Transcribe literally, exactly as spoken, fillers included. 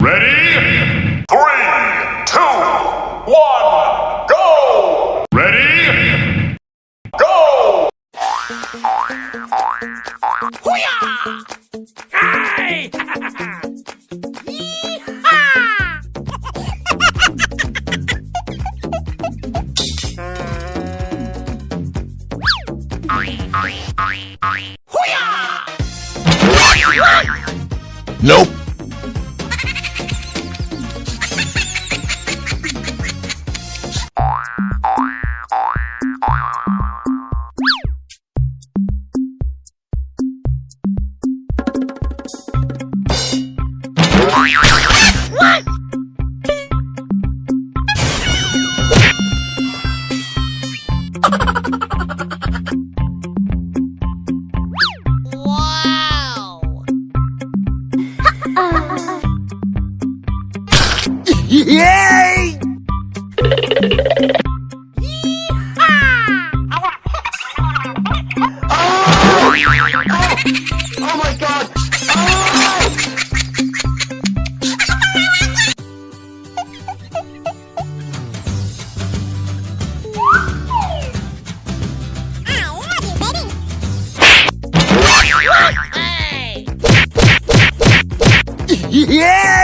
Ready? Three, two, one, go! Ready? Go! Hoo-yah! Hey! Yee-haw! Hoo-yah! Nope. Wow! Yay! Yeehaw! Oh! Oh my God! Oh! I love you, baby. Hey! Yeah!